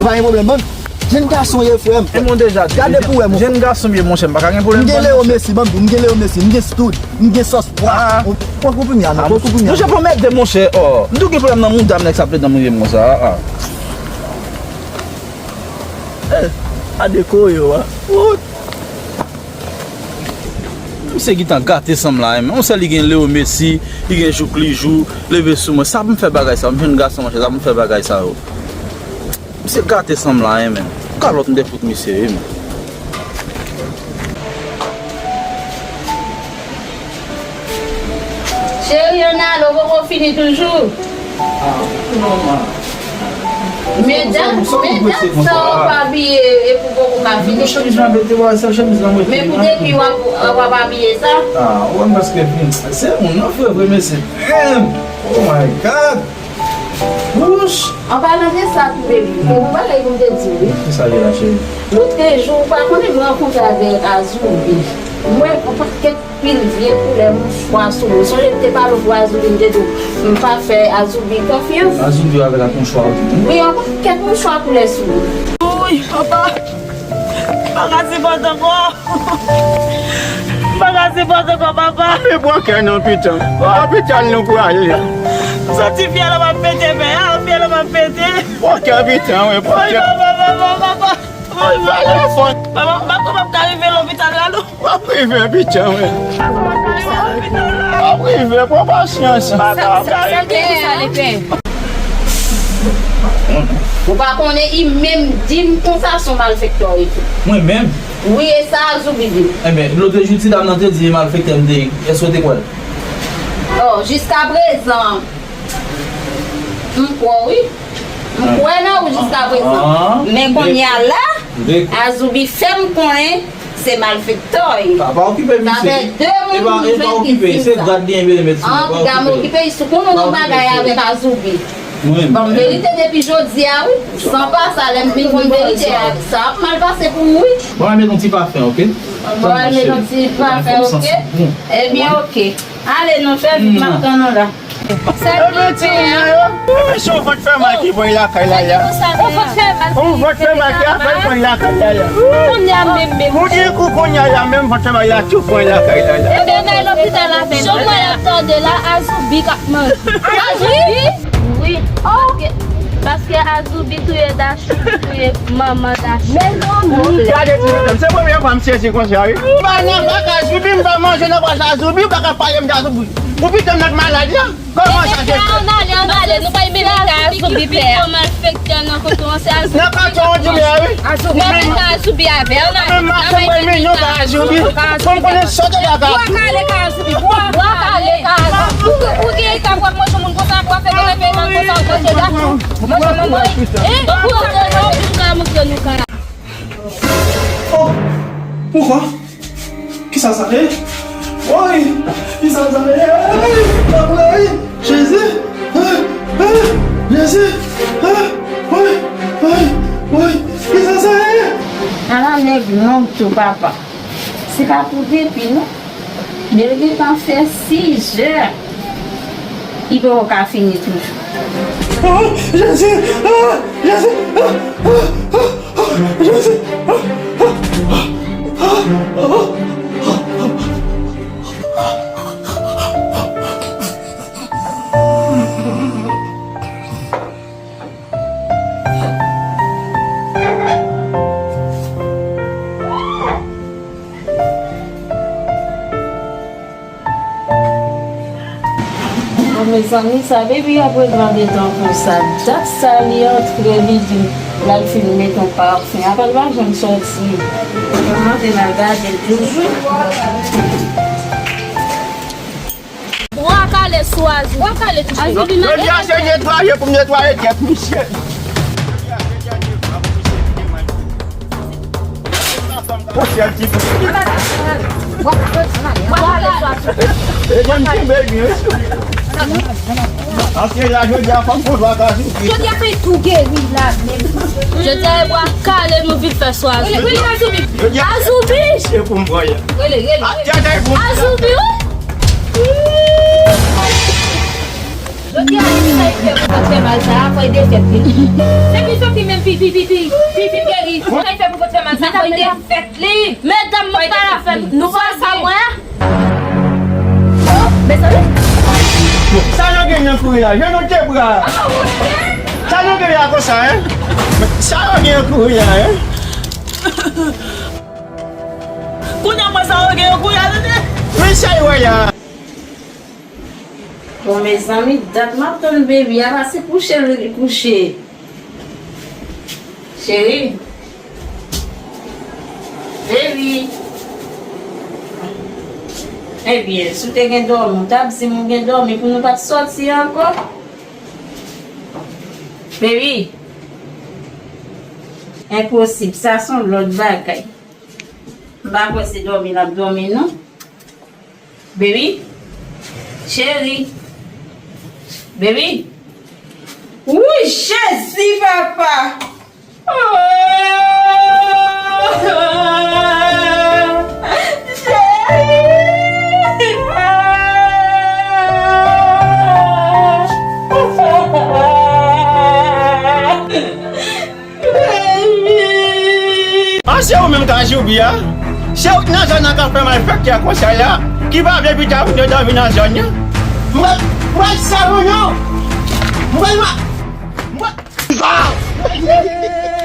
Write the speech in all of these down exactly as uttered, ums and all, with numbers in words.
Pa gen pwoblèm, ban m. Jenn gason ye, frè m. E bon, deja, gade pou wè, mon frè. Jenn gason m ye, monchè, m pa ka gen pwoblèm. M gen Leo Messi, ban m di w, m gen Leo Messi, m gen Stud, m gen Sòs Pwa. Ah. Pran konprime a, non, pran konprime a. Monchè, pran mèt de, monchè, oh. M tou gen pwoblèm nan mouda m, nèg sa ap ret nan mouye m konsa, ah, ah. Eh, a de koyo, ah. Wout. Misye gentan gate san m la, hein, men. On sèl li gen Leo Messi, li gen Jouk li jou, leve sou mwen. Sa pou m fè bagay sa, m jwenn gason, monchè, sa pou m fè bagay sa yo. Misye gate san m la, hein, men. Kalòt m te fout misye, wi, men. Cheri, ann ale, w poko fini toujou? Ah, non, man. Men dat, men dat sa w pa abiye epi w poko ka fini toujou. Chemiz lan mete, wè, se chemiz lan mete. Men pou depi w ap, w ap abiye sa? Ah, wè, paske, hmm, se moun nan fre vre, mesye. Damn! Oh my God! Wouch! An palan de sa tou, baby, fò m pale pou m te di w, wi. Kisa l ye la, cheri? Lòt jou, ou pa konnen m rankontre avèk Azoubi. Mwen, yon pakèt pil vye koulè mouchwa sou mwen. Sonje m te pale w pou Azoubi, m te di w, m pa fè Azoubi konfyans. Azoubi avèk ak mouchwa ou di. Wi, yon pakèt mouchwa koulè sou mwen. Wouy, papa. M pa ka sipòte ankò. M pa ka sipòte ankò, papa. Pa pran kè non, pitan. Lopital nou prale. M santi fyèl an ap pete, pè a, fyèl an ap pete. Pran kè, pitan, wi, pran kè. Ay, papa, papa, papa, papa. Ay, papa, papa, papa, m pa ka rive lopital la, non. W ap rive, pitan, wi. W ap rive, pran pasyans. Sa, sa, sa, sa, sa, Ou pa konnen, li menm di m konsa se yon malfektè li ye tou. Mwen menm? Wi, e sa Azoubi di m. Enben, lòt jou ti dam nan te di e malfektè m te ye. Èske w te kwè l? Oh, jiskaprezan, m kwè w, wi. M kwè nan ou jiskaprezan. Ah, ah. Men kounye a la, Azoubi fè m konnen se malfektè. Pa, pa okipe misye. Sa fè de moun ki jwenn viktim sa. An, m okipe, si w konn yon bagay avèk Azoubi. Ban m verite depi jodi a, wi. San pa sa, lè m vin konn verite a, sa ap mal pase pou ou, wi. Bon, al met yon ti pafen, oke? Bon, al met yon ti pafen, oke? Ebyen, oke. Ale non, fè vit, m ap tann ou la. Ebyen, ti moun nan yo. Ebyen, se yon vant fè mal ki pran lakay la, ya. Yon vant fè mal ki ap pran lakay la, ya. Kounye a menm, menm. Pou di kou kounye a la, menm vant fè mal la, tou pran lakay la, ya. Ebyen, men lopital avè m. Jan mwen ap tande la, Azoubi k ap manje. Azoubi? Wi. Paske, paske Azoubi touye Dachou, li touye manman Dachou. Men non, non. Gade ti mesye, se premye fwa m sezi konsa, wi. M pa nan bak Azoubi, m pa manje nan bwat Azoubi, ou pa ka pale m d Azoubi. Ou pitan m nan malad la. Kòman sa se fèt? Ann ale, ann ale, nou pa imilite Azoubi, pè a. Malfektè nan kote w an, se Azoubi. Nan katye w di m la, wi. Azoubi. Mwen menm Azoubi avè w, ann ale. Mwen menm mache mwen menm non pa Azoubi. Fò m konnen sa te la ka. Bwa kale ka Azoubi. Bwa kale ka Azoubi. Ou, ou gen eta pou w ap manje moun konsa, pou w ap fè gade fè mal konsa, ou manje la. Manje manman. Eh, ou ka montre nou ka. Oh, poukwa? Kisa sa ye? Woy! Kisa sa ye? Woy! Jezi! Ah! Ah! Jezi! Ah! Woy! Woy! Woy! Kisa sa ye? Ala nèg long tou, papa. Se pa pou depi, non. Men l gentan fè sizè. Li poko ka fini toujou. Ah, Jezi! Ah, Jezi! Ah, ah, ah, ah, Jezi! Ah, ah, ah, ah, ah. Bon, mezanmi, sa baby ap ret mande tan konsa. Dat sa li antre, li di l al fin met yon pafen. Apa l pa janm sòti. Mwen te mal gade l toujou. Bwa kale sou Azou. Bwa kale touche. Azou di nan. Jodi a se netwaye pou m netwaye tèt misye. Posyèl ti. Bwa kale sou Azou. E jan m kenbe l byen, wi. Paske la, jodi a, fò m konn bwa kale sou. Jodi a, fè tou geri la menm. Jodi a, e bwa kale nou vin fè sou Azou. Rele, rele Azoubi. Jodi a, Azoubi! Se pou m pran ye. Rele, rele, rele. Azoubi, wi! Yo te ale, ki sa l fè pou vant fè mal sa a, fò l defèt li. Depi soti menm pi, pi, pi, pi, pi, pi geri. Sa l fè pou vant fè mal sa a, fò l defèt li. Medam, mwen pa la fè nou fè sa, mwen. Oh, mezanmi. Sa yo gen nan kouri a? Je nou te bra. Sa yo gen la konsa, en? Sa yo gen nan kouri a, en? Kounye a, mwen sa yo gen nan kouri a, tande? Men sa yo wè la. Bon, mezanmi, dat m ap tann baby a, pa se kouche l kouche. Cheri. Baby. Ebyen, si w te gen dòmi, w t ap di m ou gen dòmi pou nou pa t sòti ankò. Baby. Enposib, sa se yon lòt bagay. M pa kwè se dòmi l ap dòmi, non. Baby. Cheri. Baby. Wouy, Jezi, papa! Oh, cheri! An, se ou menm k a Zoubi a? Se ou k nan zòn nan k ap fè malfektè konsa la, ki pa vle pita pou nou dòmi nan zòn nan? Mwen, mwen, sa ou non? Mwen, mwen, mwen. Kisa?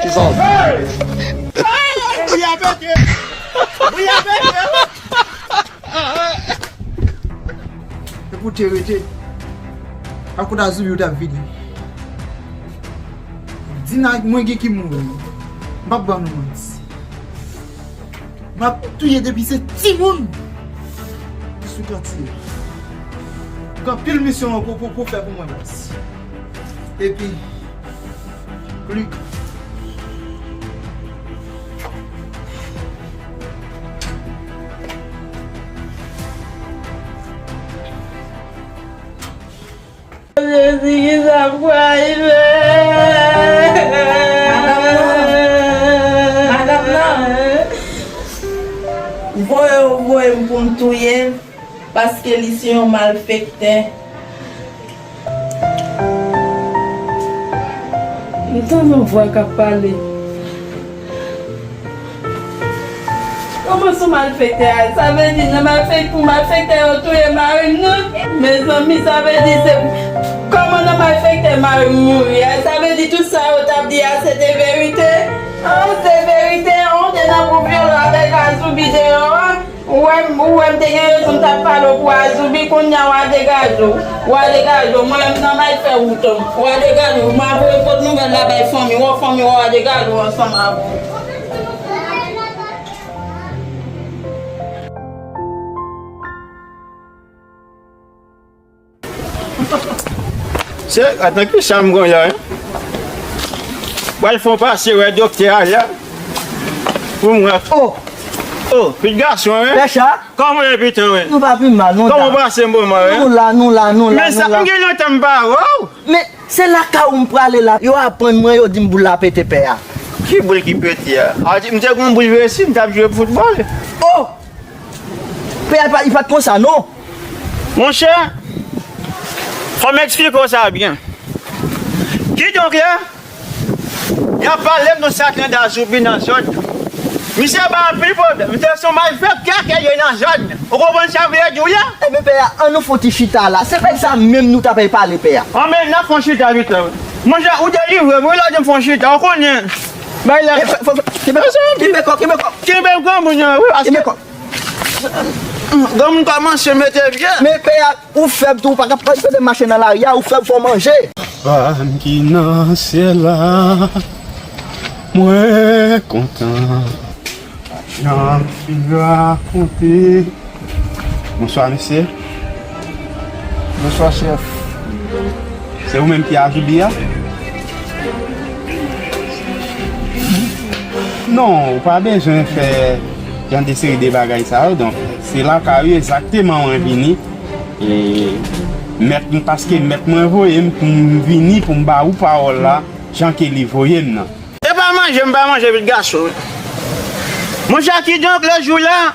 Kisa? Hey! Bouya pete! Bouya pete! Epi w te rete. Akout a Zoubi ou t ap vini. Di nan mwen gen ki mouri. M p ap ban nou manti. M ap touye depi se timoun. Sou kantye. Gen anpil misyon pou, pou, pou fè pou mwen, baz. Epi, Klik. Jezi, kisa m pral fè? Madanm nan. Voye yo voye m pou m touye l. Paske li se yon malfektè. M tande yon vwa k ap pale. Kòman se yon malfektè a? Sa vle di nan malfek-, pou malfektè yo touye mari m nan? Mezanmi, sa vle di se kòman nan malfektè mari m mouri a? Sa vle di tout sa yo t ap di a se te verite? Oh, se verite, oh, te nan gwoup vyolans avèk Azoubi deyò a. Ou wè m, ou wè m te gen rezon, m t ap pale w pou Azoubi, kounye a w a degaje w. W a degaje w. Mwen menm nan may fè wout an. W a degaje w. M ap voye pot nouvèl la bay fanmi w, fanmi w a degaje w ansanm avè w. Se, atan ki sa m gen la, en? Pral fè yon pase wè doktè a la. Pou m wè. Oh! Oh, pitit gason, en? Pè Cha? Kòman w ye, pitit, en? Nou pa pi mal, non. Kòman w pase moman, en? Nou la, nou la, nou la, nou la. Men sa, m gen lontan m pa wè w. Men se lakay ou m prale la. Yo aprann mwen, yo di m boul la pete, pè a. Ki boul ki pete a? A, di, m te gon boul vre si, m t ap jwe foutbòl. Oh! Pè a, li pa t konsa, non. Monchè, fò m eksplike w sa byen. Kidonk la, y ap pale m nou sa k nan Dazoubi nan zòn nan. Misye ba anpil pwoblèm. Misye se yon malfektè ke l ye nan zòn nan. Ou konprann sa m vle di w la? Ebyen, pè a, ann nou fè yon ti chita la. Se pa sa menm nou t ap pale, pè a. Anben, n ap fè yon chita pito. Monchè, ou delivre m, wi, lè w di m fè yon chita, ou konnen. Bay la. Kenbe kò, kenbe kò. Kenbe m granmoun nan, wi, paske kenbe kò. Granmoun kòmanse mete pye. Men pè a, ou fèb tou, ou pa ka pran pede mache nan lari a, ou fèb, fò w manje. Papa m ki nan syèl la, mwen kontan. Jan m fin rakonte. Bonswa, mesye. Bonswa, chèf. Se ou menm ki Azoubi a? Non, ou pa bezwen fè jan de seri de bagay sa yo. Donk, se lakay ou egzakteman mwen vini. E mèt mwen, paske mèt mwen voye m pou m vini, pou m ba ou pawòl la, jan ke li voye m nan. E pa manje, m pa manje, pitit gason. Monchè, kidonk, lòt jou la,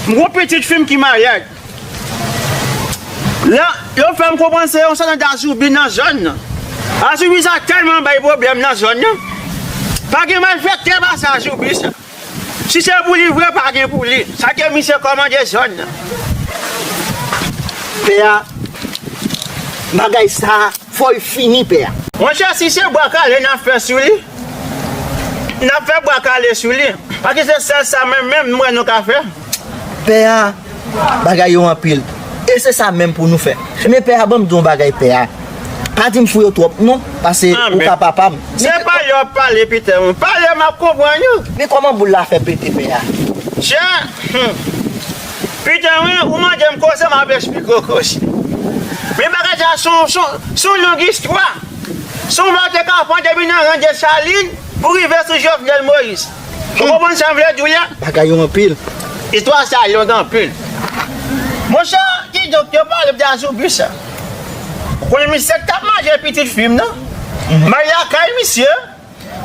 m gon pitit fi m ki maryaj. Lè, Yo fè m konprann se yon sòt de Azoubi nan zòn nan. Azoubi sa tèlman bay pwoblèm nan zòn nan. Pa gen malfektè pase Azoubi sa. Si se pou li vre, pa gen pou li. Sa ke misye kòmande zòn nan. Pè a, bagay sa a, fò l fini, pè a. Monchè, si se bwa kale n ap fè sou li, n ap fè bwa kale sou li. Paske se sèl sa mwen menm m wè nou ka fè. Pè a, bagay yo anpil. E se sa menm pou nou fè. Men pè a, ban m di w yon bagay, pè a. Pa di m fouye w twòp non, paske ou ka papa m. Se pale w ap pale, Pita, wi. Pale, m ap konprann ou. Men kòman boul la fè pete, pè a? Chè, hmm. Pita, wi, ou mande m koze, m ap esplike w koze. Men bagay sa se yon, se yon, se yon long istwa. Se yon mò te ka pran depi nan ran Desalin pou rive sou Jovenel Moïse. Ou konprann sa m vle di w la? Bagay yo anpil. Istwa sa long anpil. Monchè, kidonk yo pale de Azoubi sa. Ou konnen misye k t ap manje pitit fi m nan? M al lakay misye,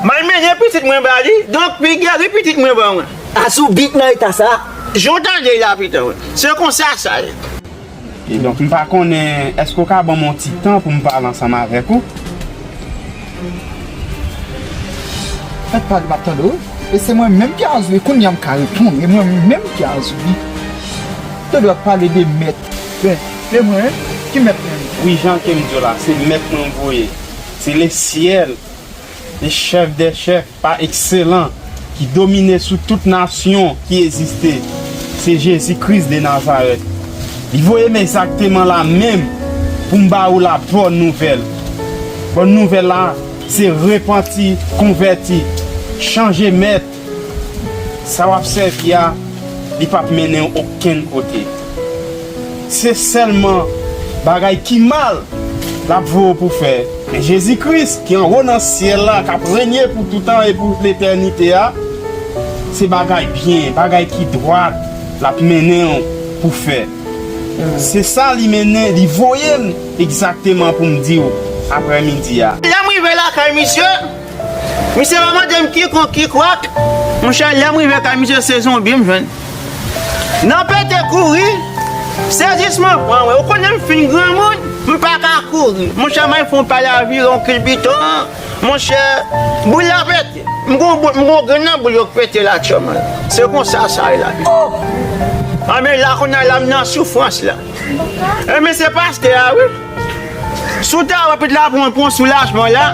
m al mennen pitit mwen ba li, donk li geri pitit mwen ban mwen. Azoubi k nan eta sa? Jan w tande la, Pita, wi. Se konsa sa ye. E donk, m pa konnen, èske w ka ban m yon ti tan pou m pale ansanm avèk ou? Mèt pale, m ap tande w. E se mwen menm ki Azoubi, kounye a m ka reponn. E mwen menm ki Azoubi. Tande w ap pale de mèt. Ben, e mwen, ki mèt mwen? Wi, jan ke m di w la, se mèt mwen m voye. Se Lesyèl, le chèf dè chèf pa ekselan, ki domine sou tout nasyon ki egziste, se Jezi Kris de Nazarèt. Li voye m egzakteman la menm pou m ba ou la bòn nouvèl. Bòn nouvèl la, se repanti, konvèti, chanje mèt. Sa w ap sèvi a, li p ap mennen w okenn kote. Se sèlman bagay ki mal l ap voye w pou fè. Men Jezi Kris, ki anwo nan syèl la, k ap renye pou toutan e pou letènite a, se bagay byen, bagay ki dwat, l ap mennen w pou fè. Se sa li mennen, li voye m egzakteman pou m di w aprèmidi a. Lè m rive lakay misye, misye pa mande m kikonk ki kwak. Monchè, lè m rive kay misye, se zonbi m jwenn. Nan pete kouri, sezisman pran mwen. Ou konnen m fin granmoun, m pa ka kouri. Monchè, m al fè yon pale avire yon kilbiton. Monchè, boul la pete. M gon boul, m gon grenn nan boul yo k pete la aktyèlman. Se konsa sa ye la. Anben la, kounye a la, m nan soufrans la. Enben, se pastè a, wi. Si w ta wè pitit la pran, pran soulajman la,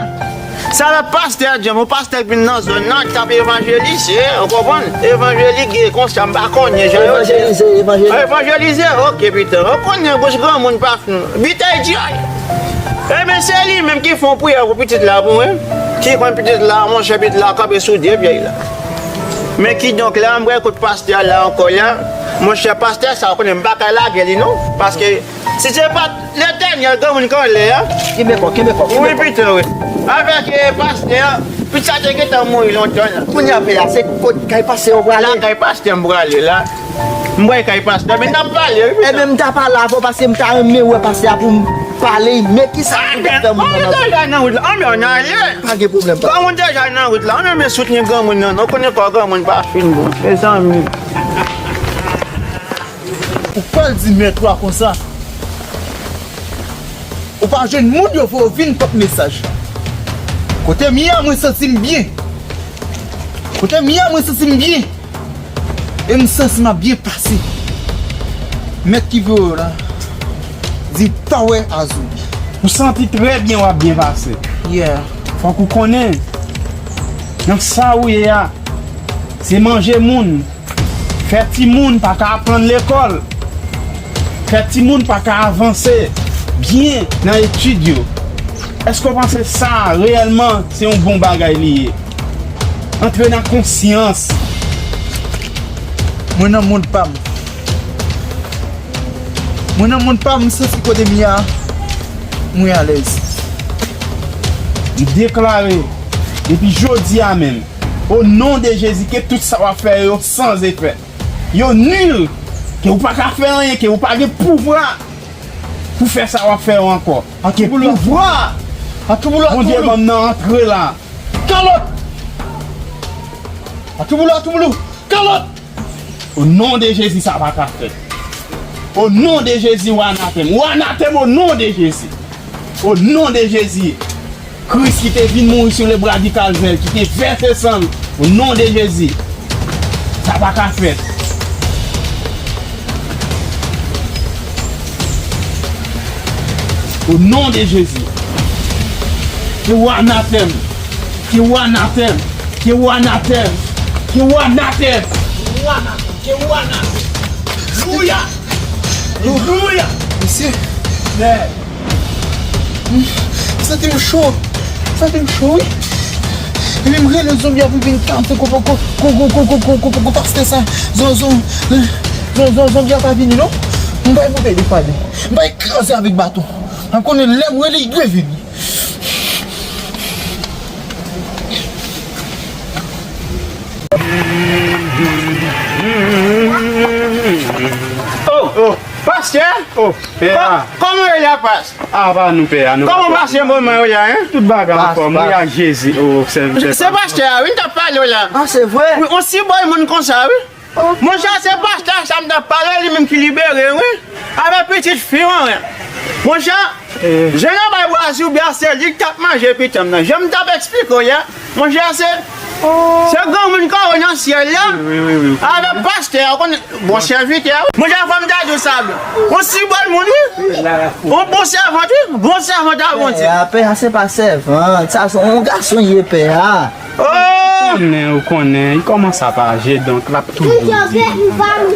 sa lòt pastè a di m, yon pastè k vin nan zòn nan, k t ap evanjelize, ou konprann? Evanjelik gen konsa, m pa konnen jan yo di. Evanjelize, evanjelize. Evanjelize, ok, Pita. Ou konnen bouch granmoun pa fin. Bitay di, ay. Enben, se li menm ki fè yon priyè pou pitit la pou mwen. Ki konn pitit la, monchè, pitit la kanpe sou de pye l la. Men kidonk, la, m pral kote pastè a la ankò la. Monchè, pastè sa, ou konnen, m pa ka lage li, non. Paske, si se pa t Letènèl, granmoun k anlè a. Kenbe kò, kenbe kò, kenbe kò. Wi, Pita, wi. Avèk, eh, pastè a, pitit sa te gentan mouri lontan la. Kounye a, pè a, se kot kay pastè ou prale? La kay pastè m prale la. M prale kay pastè, men n ap pale, wi, Pita. Enben, m ta pale avè w, paske m ta renmen wè pastè a pou m pale, men kisa pou fè moun nan. Anben, anben, deja nan wout la, anben, ann ale. Pa gen pwoblèm, pa. Granmoun deja nan wout la, ann ale soutni granmoun nan, non, konnen kò granmoun pa fin bon, mezanmi. Ou pral di mèt ou a konsa. Ou pa jwenn moun yo voye w vin pot mesaj. Kote m ye a, mwen santi m byen. Kote m ye a, mwen santi m byen. E m santi m ap byen pase. Mèt ki voye w la, di pa wè Azoubi. Ou santi trè byen w ap byen pase. Yeah. Fòk ou konnen, nan sa ou ye a, se manje moun. Fè timoun pa ka aprann lekòl. Fè timoun pa ka avanse byen nan etid yo. Èske w panse sa reyèlman se yon bon bagay li ye? Antre nan konsyans. Mwen nan mond pa m. Mwen nan mond pa m, m santi kote m ye a, mwen alèz. M deklare, depi jodi a menm, o non de Jezi, ke tout sa w ap fè yo san efè. Yo nil, ke ou pa ka fè anyen, ke ou pa gen pouvwa pou fè sa w ap fè yo ankò. Ke pouvwa Bondye ban m nan antre la. Kalòt! Atouboulou, atouboulou! Kalòt! O non de Jezi, sa pa ka fèt. O non de Jezi, ou anatèm. Ou anatèm o non de Jezi. O non de Jezi. Kris ki te vin mouri sou le bwa di Kalvè, ki te vèse san l. O non de Jezi. Sa pa ka fèt. O non de Jezi. Ke ou anatèm. Ke ou anatèm. Ke ou anatèm. Ke ou anatèm. Ke ou anatèm. Ke ou anatèm. Alelouya. Alelouya. Mesye. Lè. M santi m cho. M santi m cho, wi. Epi m rele zonbi a pou vin kase kou, kou, kou pastè sa. Zon, zon, zon, zon, zonbi a pa vini, non. M bay pou pede pale. M bay kraze avèk baton. M konnen lè m rele, li dwe vini. Oh, oh, pastè? Oh, pè a. Kò-, kòman yo ye la, pas? A pa nou, pè a, nou. Kòman pase moman yo ye la, hein? Tout bagay anfòm, wi, ak Jezi. Oh, sèvitè. Se pastè a, wi, m t ap pale w la. Ah, se vre? Wi, on si bèl moun konsa, wi. Monchè, se pastè sa m t ap pale, li menm ki libere, wi. Avèk pitit fi w an, wi. Monchè, jan yo bay bwa zoubya, se li k t ap manje pitit m nan. Jan m t ap eksplike w yè, monchè, se, se granmoun k anwo nan syèl la. Wi, wi, wi, wi. Avèk pastè a, ou konnen, bon sèvitè a, wi. Monchè, fò m ta di w sa, wi. On si bèl moun, wi. On bon sèvant, wi. Bon sèvant a Bondye. Pè a, pè a, se pa sèvant. Sa, se on gason ye, pè a. Oh! Ou konnen, ou konnen, li kòmanse ap aje, donk l ap toujou di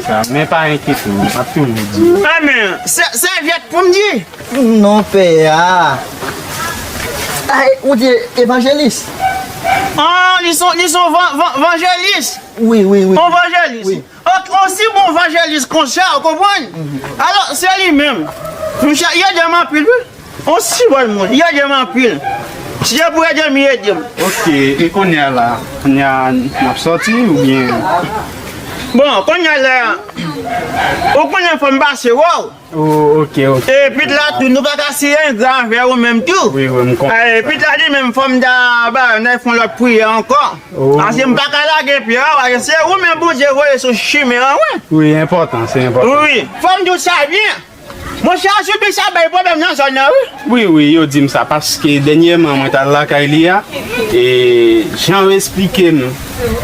sa. Men pa enkyete w, l ap toujou di. Amèn. Sè-, sèvyèt pou m di? Non, pè a. Ay, ou di evanjelis? Ah, li son, li son van-, van-, vanjelis. Wi, wi, wi. On vanjelis. Wi. Ok, on si bon vanjelis konsa, ou konprann? Alò, se li menm. Monchè, li ede m anpil, wi. On si bèl moun, li ede m anpil. Si se pou ede m, li ede m. Ok, e kounye a la, kounye a, n ap sòti oubyen? Bon, kounye a la, ou konnen fò m pase wè w. Oh, ok, ok. E pitit la tou, nou pa ka siye engra anvè ou menm tou. Wi, wi, m konprann. E pitit la di menm fò m ta ba, n al fè yon lòt priyè ankò. Oh. Paske m pa ka lage pye a, paske se ou menm Bondye voye sou chimen an, wi. Wi, enpòtan, se enpòtan. Wi, fò m di w sa byen. Monchè, Azoubi sa bay pwoblèm nan zòn nan, wi. Wi, wi, yo di m sa, paske dènyèman mwen t al lakay li a, e jan yo esplike m,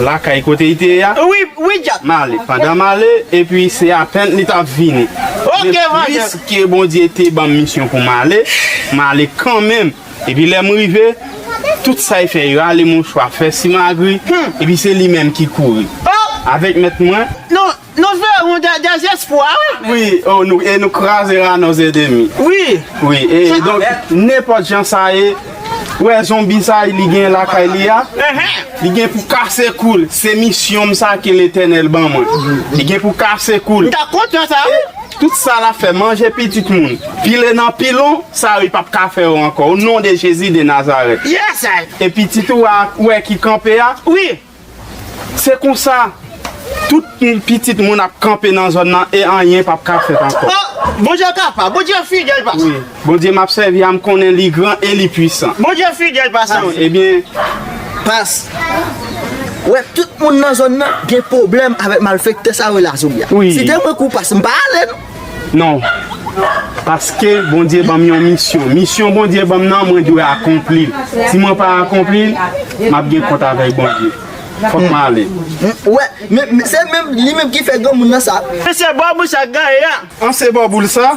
lakay kote li te ye a, wi, wi, Djak. M ale. Pandan m ale, epi se apèn li t ap vini. Ok, men plis ke Bondye te ban m misyon pou m ale, m ale kanmenm. Epi lè m rive, tout sa l fè, rale mouchwa, fè simagri, epi se li menm ki kouri. Oh! Avèk mèt mwen. Non, non, frè, on dè, dèzespwa, wi. Wi, oh, nou, e nou kraze ranòz edemi. Wi. Wi, e donk, nenpòt jan sa ye, wè zonbi sa, li gen lakay li a, li gen pou kase kou l. Se misyon m sa ke Letènèl ban mwen. Li gen pou kase kou l. M ta kontan sa, wi. Tout sa l ap fè, manje pitit moun, pile nan pilon, sa yo, li p ap ka fè yo ankò. O non de Jezi de Nazarèt. Yes, I. E pitit ou a, ou wè ki kanpe a? Wi. Se konsa, tout pitit moun ap kanpe nan zòn nan e anyen p ap ka fèt ankò. Oh, Bondye kapab, Bondye fidèl, pastè. Wi. Bondye m ap sèvi a, m konnen li gran e li pwisan. Bondye fidèl, pastè. Ebyen, pas. Wè, tout moun nan zòn nan gen pwoblèm avèk malfektè sa yo la, Zoubya. Wi. Si te mwen kou pas, m pa ale, non. Non. Paske Bondye ban m yon misyon. Misyon Bondye ban m nan, mwen dwe akonpli l. Si mwen pa akonpli l, m ap gen kont avèk Bondye. Fòk m ale. Wè, men, men se menm, li menm ki fè granmoun nan sa. Men se bò bouch ak gaye a. An se bò boul sa.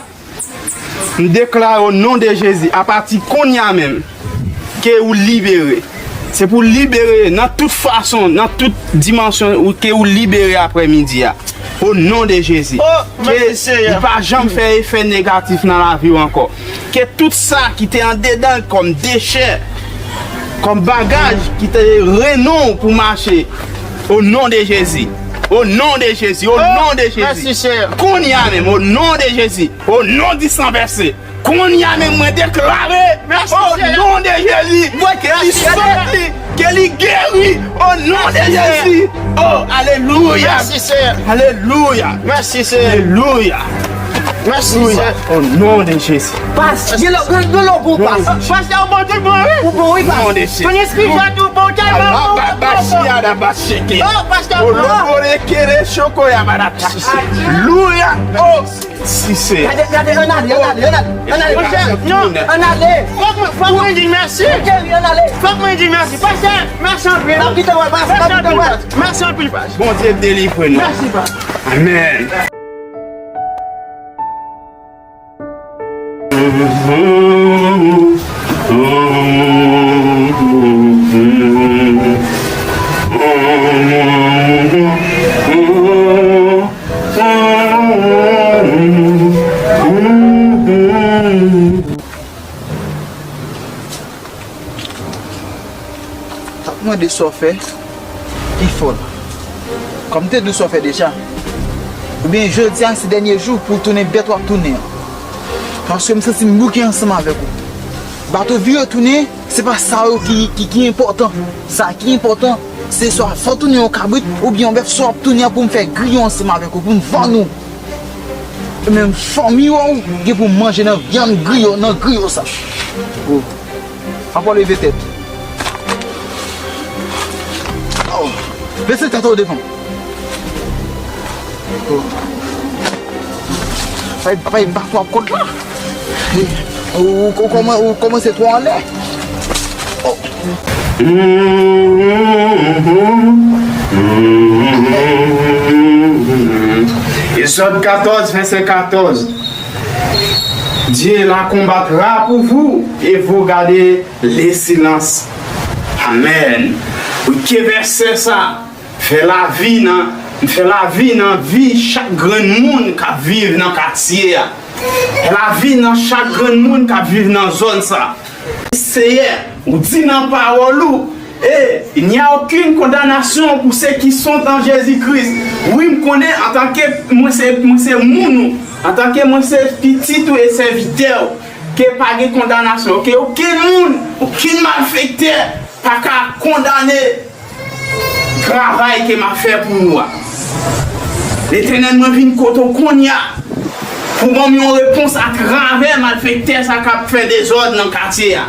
M deklare o non de Jezi, apati kounye a menm, ke ou libere. Se pou libere nan tout fason, nan tout dimansyon, ou, ke ou libere aprè midi a. O non de Jezi. Oh, ke mèsi, Senyè. Li pa janm fè efè negatif nan lavi w ankò. Ke tout sa ki te andedan l kòm dechè, kòm bagaj ki te rennen w pou mache, o non de Jezi. O non de Jezi. O non de Jezi. Mèsi, Senyè. Kounye a menm, o non de Jezi. O non di san vèse. Kounye a menm, mwen deklare, o non de Jezi, ke li soti, ke li geri, o non de Jezi. O, alelouya. Mèsi, Senyè. Alelouya. Mèsi, Senyè. Alelouya. Mèsi, Senyè. O non de Jezi. Pas, gen lò, gen lò pou pas. Pastè, ou bon tout bon, wi. Ou bon, wi, pas. O non de Jezi. Ton espri jwa tou bon, tèlman bon, bon, bon, bon. Yabasheke. Oh, pastè, oh, oh. Lobore kere shoko yabarata. Alelouya. Oh, si se. Gade, gade, ann ale, ann ale, ann ale, ann ale, pastè. Non, ann ale. Fòk mwen, fòk mwen di mèsi. Geri, ann ale. Fòk mwen di mèsi. Pastè, mèsi anpil. N ap kite w, pastè, n ap kite w. Mèsi anpil, pastè. Bondye delivre nou. Mèsi, pastè. Amèn. T ap mande sa w fè pi fò la. Kòm m te di w sa w fè deja. Oubyen jodi a se dènye jou pou w tounen bèt w ap tounen an. Paske m santi m bouke ansanm avèk ou. Bato vire tounen, se pa sa yo ki, ki, ki enpòtan. Sa ki enpòtan, se swa fò w tounen yon kabrit, oubyen yon bèf, sa w ap tounen an pou m fè griyo ansanm avèk ou, pou m vann ou. E menm fanmi w ou gen pou manje nan vyann griyo, nan griyo sa. Oh. Papa leve tèt. Oh. Bese tèt ou devan. Oh. Papa, papa, pa twò ap kont la. Ou, ou, ou kòman, ou kòmanse twò anlè. Oh. Exode quatorze, verset quatorze. Dieu la combattra pour vous et vous gardez le silence. Amen. Wi, ke vèsè sa fè lavi nan, fè lavi nan vi chak grenn moun k ap viv nan katye a. Fè lavi nan chak grenn moun k ap viv nan zòn sa. Seyè, ou di nan pawòl ou, e, il n'y a aucune condamnation pour ceux qui sont en Jésus-Christ. Wi, m konnen antanke mwen se, mwen se moun ou, antanke mwen se pitit ou e sèvitè ou, ke pa gen kondanasyon, ke okenn moun, okenn malfektè pa ka kondane travay ke m ap fè pou ou a. Letènèl, mwen vin kote w kounye a pou ban m yon repons atravè malfektè sa k ap fè dezòd nan katye a.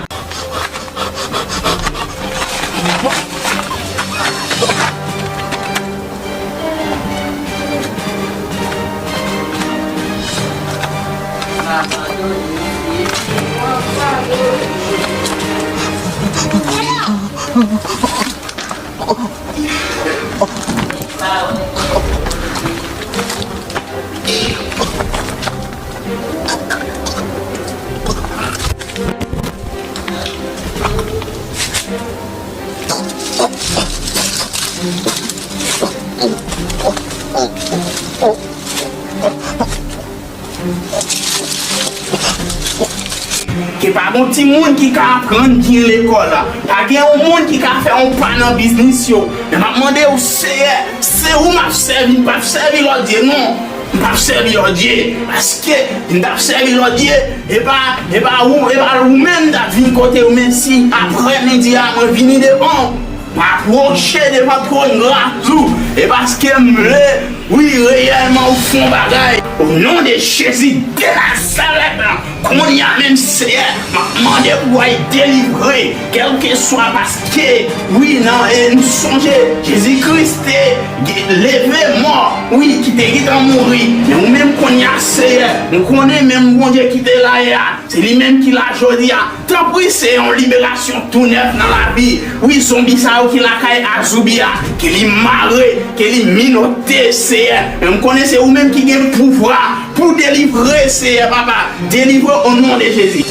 Ke pa gon timoun ki ka aprann byen lekòl la. Pa gen yon moun ki ka fè yon pa nan biznis yo. Men m ap mande w, Seyè, se ou m ap sèvi, m p ap sèvi lòt dye, non. M p ap sèvi lòt dye. Paske, si m t ap sèvi lòt dye, e pa, e pa ou, e pa ou menm m t ap vin kote ou, men si aprè midi a, mwen vini devan w. M apwoche devan twòn gras ou, e paske m vle, wi, reyèlman ou fè yon bagay. O non de Jezi de Nazarèt, kounye a menm, Seyè, m ap mande pou w al delivre, kèlkeswa, paske, wi, nan, e, nou sonje, Jezi Kris te ge-, leve mò, wi, ki te gentan mouri, men ou menm kounye a, Seyè, nou konnen menm Bondye ki te la yè a, se li menm ki la jodi a. Tanpri, Seyè, yon liberasyon tou nèf nan lavi. Wi, zonbi sa yo ki lakay Azoubi a, ke li mare, ke li minote, Seyè. Men m konnen se ou menm ki gen pouvwa pou delivre, Seyè, papa. Delivre o non de Jezi.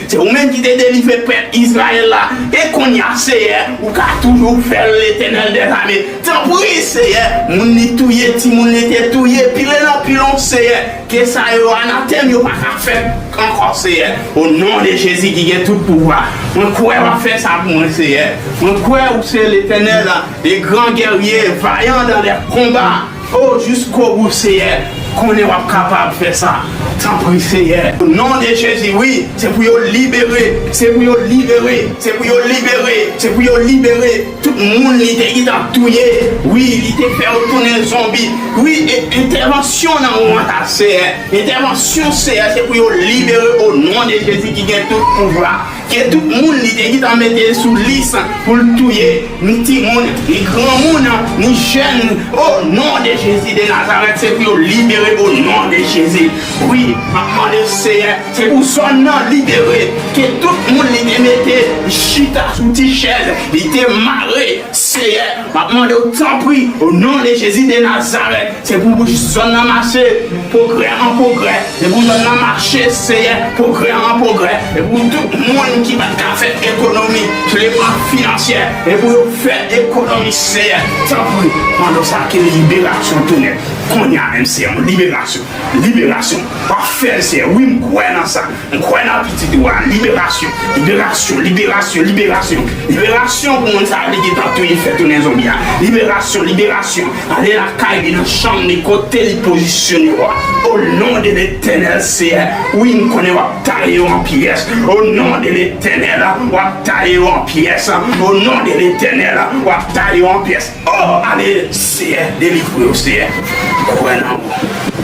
Se ou menm ki te delivre pèp Izrayèl la. E kounye a, Seyè, ou ka toujou fè l, Letènèl dèzame. Tanpri, Seyè, moun li touye, timoun li te touye, pile nan pilon, Seyè. Ke sa yo anatèm, yo pa ka fèt ankò, Seyè. O non de Jezi ki gen tout pouvwa. Mwen kwè w ap fè sa pou mwen, Seyè. Mwen kwè ou se Letènèl, le grand guerrier, vaillant dans les combats. O, jusqu'au bout, Seyè. Konnen w ap kapab fè sa. Tanpri, Seyè. O non de Jezi, wi, se pou yo libere. Se pou yo libere. Se pou yo libere. Se pou yo libere. Tout moun li te gentan touye. Wi, li te fè yo tounen zonbi. Wi, e entèvansyon nan moman sa, Seyè. Entèvansyon, Seyè, se pou yo libere o non de Jezi ki gen tout pouvwa. Ke tout moun li te gentan mete sou lis pou l touye, ni timoun, ni granmoun, ni jèn, o non de Jezi de Nazarèt, se pou yo libere o non de Jezi. Wi, m ap mande Seyè, se pou zòn nan libere, ke tout moun li te mete chita sou ti chèz, li te mare, Seyè, m ap mande w tanpri, o non de Jezi de Nazarèt, se pou zòn nan mache, pwogrè an pwogrè, se pou zòn nan mache, Seyè, pwogrè an pwogrè, se pou tout moun ki pa t ka fè ekonomi, sou le plan finansyè, se pou yo fè ekonomi, Seyè, tanpri, pandan sa ke liberasyon tounen, kounye a menm, Seyè, yon liberasyon, liberasyon, w ap fè l, Seyè, wi, m kwè nan sa. M kwè nan pitit ou a. Liberasyon. Liberasyon. Liberasyon. Liberasyon. Liberasyon pou moun sa yo ki gentan touye fè tounen zonbi a. Liberasyon. Liberasyon. Ale lakay li nan chanm li kote li pozisyone yo a. O non de Letènèl, Seyè. Wi, m konnen w ap taye yo an pyès. O non de Letènèl, w ap taye yo an pyès. O non de Letènèl, w ap taye yo an pyès. O, ale, Seyè, delivre yo, Seyè. M kwè nan ou.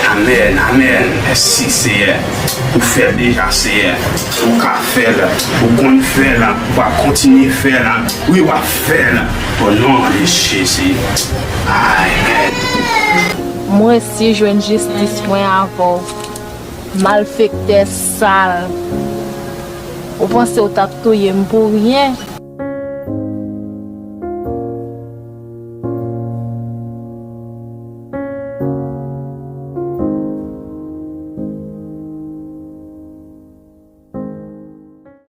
Amèn, amèn. Mèsi, Seyè. Ou fè l deja, Seyè. Ou ka fè l. Ou konn fè l. Ou ap kontinye fè l. Wi, w ap fè l. O non de Jezi. Amèn. M resi jwenn jistis mwen avè w, malfektè sal. Ou panse w t ap touye m pou ryen?